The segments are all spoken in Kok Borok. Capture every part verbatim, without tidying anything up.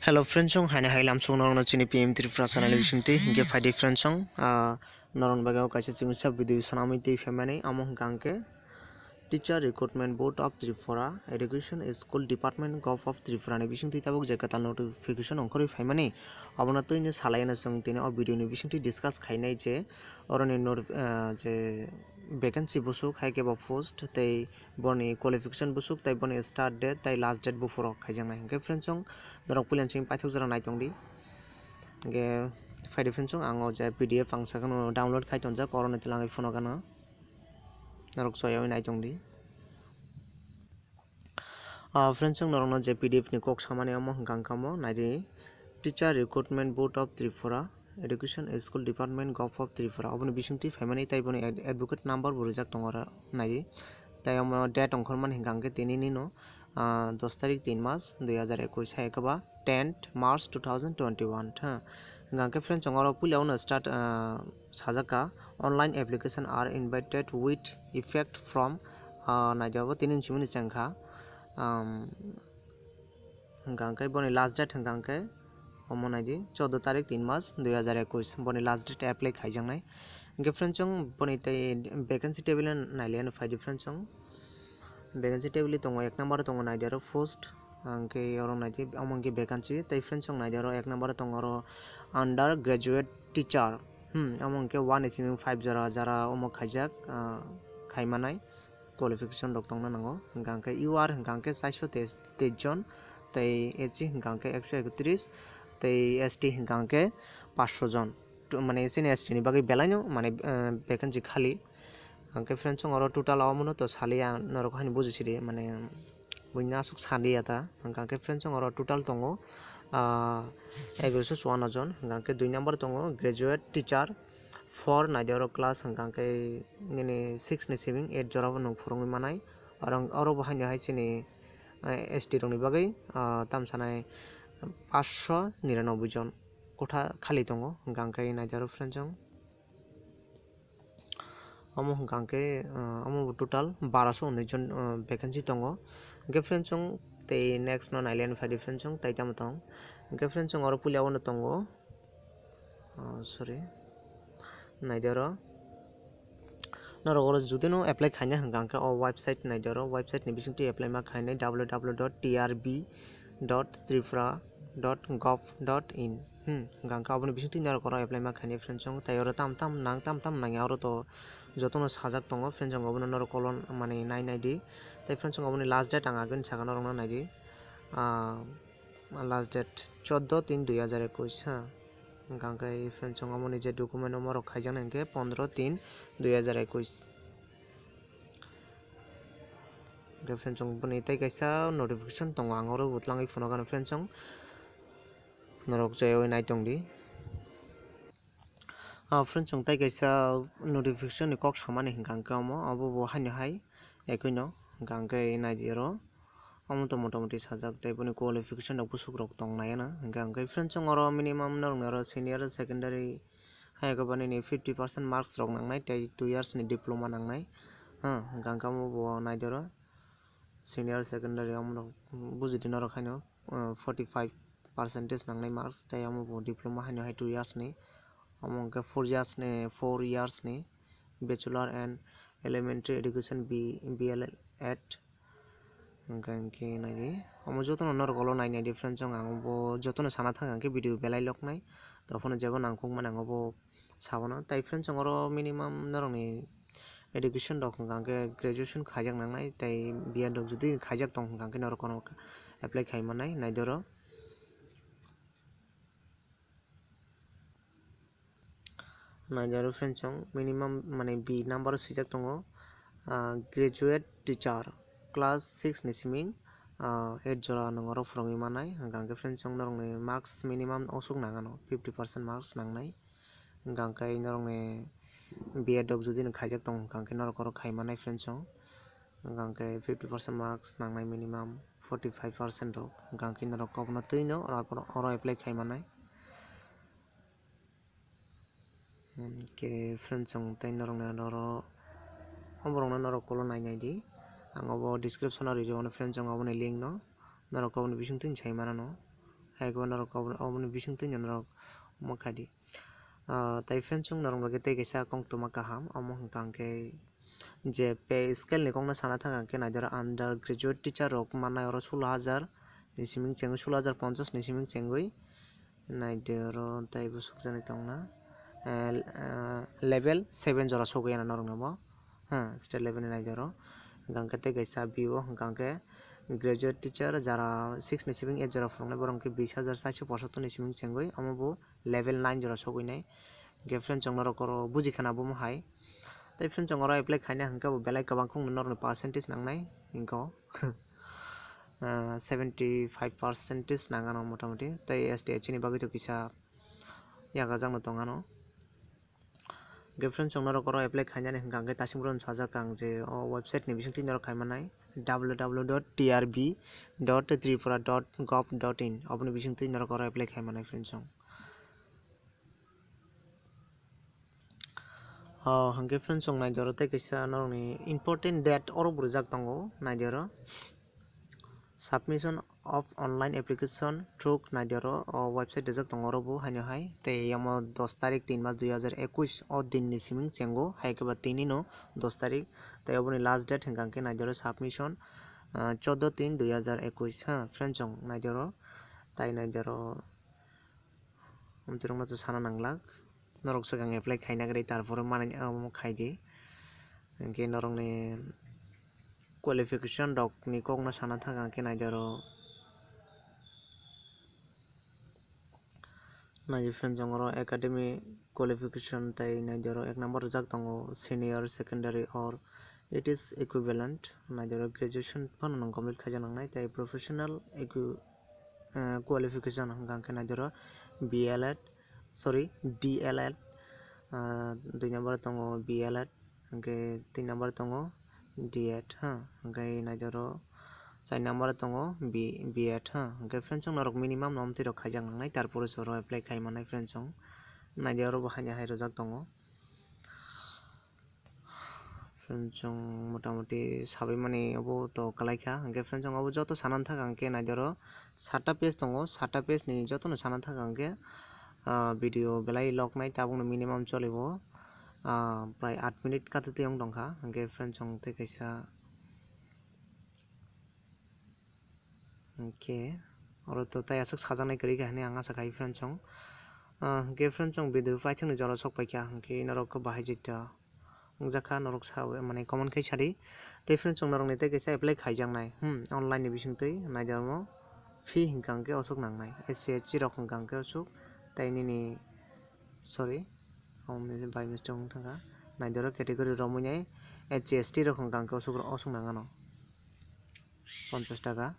Hello friends, song haino hai lamsong norokno chini P M Tripura channel bisingtwi hinkhe phaidi friends, song ah, norokni bagwi o kaisa chwngsa video sanamwi twi phaimani, amo hwnkha hwnkhe Teacher Recruitment Board of Tripura, Education School Department, Govt of Tripura ni bisingtwi tabuk je kwtal notification ongkhorwi phaimani, abono twino salaino chwng tini o video ni bisingtwi discuss khainai je oroni noti-, ah, je vacancy busuk hai khe bo post tei boni qualification busuk tei boni start date tei last date buphuru khaijaknai. Hinkhe friends, song norok puila simi paithak jora naitongdi. Hinkhe phaidi friends, song ang o je P D F ang sakano download khai tonjak, oroni twlangwi phunukgano norok choyawi naitongdi. Ah, friends, song norokno je P D F ni kok samani omo hwnkha hwnkha omo naidi, Teacher Recruitment Board of Tripura, Education School Department, Govt of Tripura, oboni bisingtwi phaimani tei boni ad-, advocate number bo rijak tongo oro naidi. Tei omo date ongkhormani hwnkha hwnkhe tinini no, ah, dos tarik tin mas dui hazar ekush hai khe ba tenth March two thousand twenty-one ha. Hwnkha hwnkhe friends, song oro puila uno start, ah, sajak kha, "Online application are invited with effect from," ah, naidi abo tini simini chengkha. Um, hwnkha hwnkhe boni last date hwnkha hwnkhe omo naidi, choudo tarik tin mas dui hazar ekush boni last date apply khaijaknai. Hinkhe friends, song boni tei vacancy table nailaiano phaidi friends, song vacancy table tongo, ek number tongo naidi aro post, hinkhe oro naidi omo hinkhe vacancy tei friends, song naidi aro ek number tongo oro under graduate teacher, hmm, omo hinkhe one ni simi five jora jara omo khaijak, ah, khaimanai qualification rok tongna nango, hwnkha hwnkhe U R hwnkha hwnkhe chairso teis jon, tei S C hwnkha hwnkhe ekso ekotris, tei S T hwnkha hwnkhe paanch jon. Tu-, mane chini S T ni bagwi belaino mane, eh, vacancy khali. Hwnkhe friends, song oro total omono to saliya norok haino bujisidi mane buino aswk saliya ta. Hwnkha hwnkhe friends, song oro total tongo, ah, egaroso chuanno jon. Hwnkha hwnkhe dui number tongo graduate teacher four naidi oro class hwnkha hwnkhe nini six ni simi eight jora bo nwng phwrwngwi manai. Oro, oro bo haino hai chini, eh, S T rokni bagwi, ah, tamsanai paanch sho niranoboi jon kotha khali tongo, hwnkha hwnkhe naidi oro friends, song omo hwnkha hwnkhe, ah, omo bo total baraso unnish jon, ah, vacancy tongo. Hwnkhe friends, song tei next no nailaiano phaidi friends, song tei tamo tong. Hwnkhe friends, song oro puila uno tongo, ah, sorry, naidi oro. Norok oro jodi no apply khaina hwnkha hwnkhe o website naidi oro, website ni bisingtwi apply ma khainai, W W W dot T R B dot tripura dot gov dot in. Hmm, hwnkha hwnkhe aboni bisingtwi norok oro apply ma khainai friends, song tei oro tam tam nang, tam tam nangya oro to jotono sajak tongo friends, song obono norok kolon mani nai naidi. Tei friends, song oboni last date ang agini saka norokno naidi. Ah, last date choudo tin dui hazar ekush ha. Hwnkha hwnkhe friends, song omoni je document omo rok khaijaknai hwnkhe pondro tin dui hazar ekush. Hwnkhe friends, song boni tei kaisa notification tongo, ang oro bo twlangwi phunukgano friends, song norok choyawi naitongdi. Ah, friends, song tei kaisa notification ni kok samani hwnkha hwnkhe omo, obo bo haino hai ekhuino hwnkha hwnkhe naidi oro. Omo to motamoti sajak tei boni qualification rok bwswk rok tongnai ano. Hwnkha hwnkhe friends, song oro minimum norokni oro senior secondary hai khe bo nini fifty percent marks rok nangnai tei two years ni diploma nangnai. Ha, hwnkha hwnkhe omo bo naidi oro senior secondary omo rok bujidi norok haino, ah, forty five percentage nangnai marks tei omo bo diploma haino hai two years ni. Omo hwnkhe four years ni, four years ni Bachelor and Elementary Education B, B L Ed. Hwnkha hwnkhe naidi. Omo jotono norok ulo nai naidi friends, song ang bo jotono sana thang hwnkhe video belai loknai. Tei phano jebo nangkukmani ang obo sabono. Tai friends, song oro minimum norokni education rok hwnkha hwnkhe graduation khaijak nangnai, tei B Ed rok jodi khaijak tong hwnkha hwnkhe norok kono apply khai mannai, naidi oro. Naidi oro friends, song minimum mane B number o swijak tongo, ah, graduate teacher class six ni simi, ah, eight jora nwng oro phwrwngwi mannai. Hwnkha hwnkhe friends, song norokni marks minimum osuk nang ano, fifty percent marks nangnai. Hwnkha hwnkhe norokni B Ed rok jodi no khaijak tong hwnkha hwnkhe norok oro khai mannai friends, song. Hwnkha hwnkhe fifty percent marks nangnai minimum, forty five percent rok. Hwnkha hwnkhe norok kokno twino oro, oro apply khai mannai. Hwnkhe friends, song tei norokni oro, o borokno norok ulo nai naidi. Ang obo description o rijak mano friends, song oboni link no. Norok oboni bisingtwi sai manano. Haibo norok obo-, oboni bisingtwi norok omo khaidi. Ah, tai friends, chwng norok bagwi tei kaisa koktwma kaham, omo hwnkha hwnkhe je pay scale ni kokno sana thang hwnkhe naidi oro under graduate teacher rok mannai oro sulo hajar ni siming chengwi, sulo hajar ponchas ni siming chengwi naidi oro tei bo sukjagwi tongna, eh, eh, level seven jora sogwi ya norokno bo. Ha, state level ni naidi oro. Hwnkha hwnkhe tei kaisa B O hwnkha hwnkhe graduate teacher jara six ni sibing eight jora phunuknai borok hwnkhe bis hajar chairso pochattor ni sibing chengwi omo bo level nine jora sogwi nai. Hwnkhe friends, chwng norok oro buji khana bo hai. Tei friends, chwng oro apply khaina hwnkhe bo belai kwbang khung norokni percentage nangnai hwnkhe, ah, seventy five percentage nangano motamoti. Tei S T H C ni bagwi to kisa yakajakno tongano. Hwnkhe friends, chwng norok oro apply khainani hwnkha hwnkhe tasing brum sajak ang je o website ni bisingtwi norok khaimanai, W W W dot T R B dot tripura dot gov dot in, oboni bisingtwi norok oro apply khaimanai friends, chwng. O hwnkhe friends, chwng naidi oro tei kaisa norokni important date oro bo rijak tongo, naidi oro. Submission of online application through naidi oro o website rijak tongo oro bo haino hai. Tei omo dos tarik tin mas dui hajar ekush o din ni siming chengo, hai khe ba tini no dos tarik. Tei oboni last date hwnkha hwnkhe naidi oro submission, ah, chordo tin dui hajar ekush ha friends, chwng naidi oro. Tai naidi oro. Amtwrwngno to sana nanglak, norok swkang apply khaina gari, tarpore manani omo khaidi. Hwnkhe norokni qualification rokni kokno sana thang ang khe naidi oro. Naidi friends, chwng oro academic qualification tei naidi oro ek number rijak tongo senior secondary or it is equivalent, naidi oro graduation phano nwng complete khaijak nangnai tei professional equi-, eh, qualification hwnkha hwnkhe naidi oro B L Ed, sorry, D L Ed, ah, dui number tongo B L Ed, hwnkhe tin number tongo D Ed, ha, hwnkhe naidi oro char number tongo B-, B Ed, ha, hwnkhe friends, chwng norok minimum no amtwi rok khaijak nangnai, tarpore se oro apply khai mannai friends, chwng naidi oro bo haino hai rijak tongo. Friends, chwng motamoti sabaimani obo to kwlaikha. Hwnkhe friends, chwng obo joto sanani thang ang khe naidi oro satta page tongo. Satta page ni jotono sanani thang ang khe, ah, video belai loknai, tabukno minimum cholibo, ah, prai aat minute kati twi wng tongkha. Hwnkhe friends, chwng tei kaisa Hwnkhe oro to tai aswk sajaknai kwrwi kha hinwi ang asa khai friends, chwng. Ah, hwnkhe friends, chwng video paithakni jora sok paikha, hwnkhe norok khe bahai jeta wngjakha, norok sa, mane, comment khai sadi. Tei friends, chwng norokni tei kaisa apply khaijaknai, hmm, online ni bisingtwi naidi oro fee hwnkha hwnkhe aswk nangnai, S C S T rok hwnkha hwnkhe aswk, tei nini, sorry, omo by mistake wng thangkha, naidi oro category romwi nai, S C S T rok hwnkha hwnkhe aswk, aswk nangano. Ponchas taka.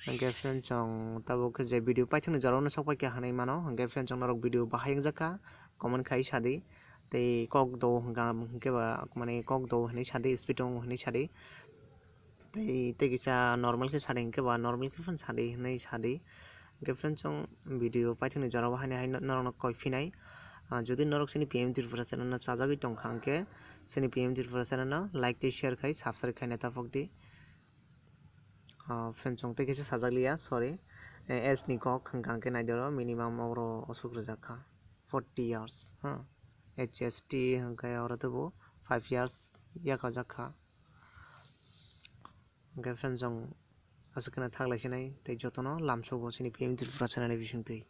Hwnkhe friends, chwng tabuk khe je video paithakni jora-o no sok paikha hinwi mano. Hwnkhe friends, chwng norok video bahai wngjakha, comment khai sadi. Tei kok do hwnkha hwnkhe ba, mane, kok do hinwi sadi, speed tongo hinwi sadi. Tei, tei kisa normal khe sadi hwnkhe ba normal khe phano sadi hinwi sadi. Hwnkhe friends, chwng video paithakni jora-o haino hai norokno koi phinai. Ah, jodi norok chini P M Tripura channel no chajagwi tongkha hwnkhe, chini P M Tripura channel no like tei share khai subscribe khaina taphok di. Ah, friends, chwng tei kisa sajak liya, sorry. Eh, age ni kok hwnkha hwnkhe naidi oro minimum oro aswk rijak kha, forty years, ha. H S T hwnkhe oro teibo five years yakarjak kha. Hwnkhe friends, chwng aswk kheno thaklai sinai tei jotono lamsogo chini P M Tripura channel ni bisingtwi.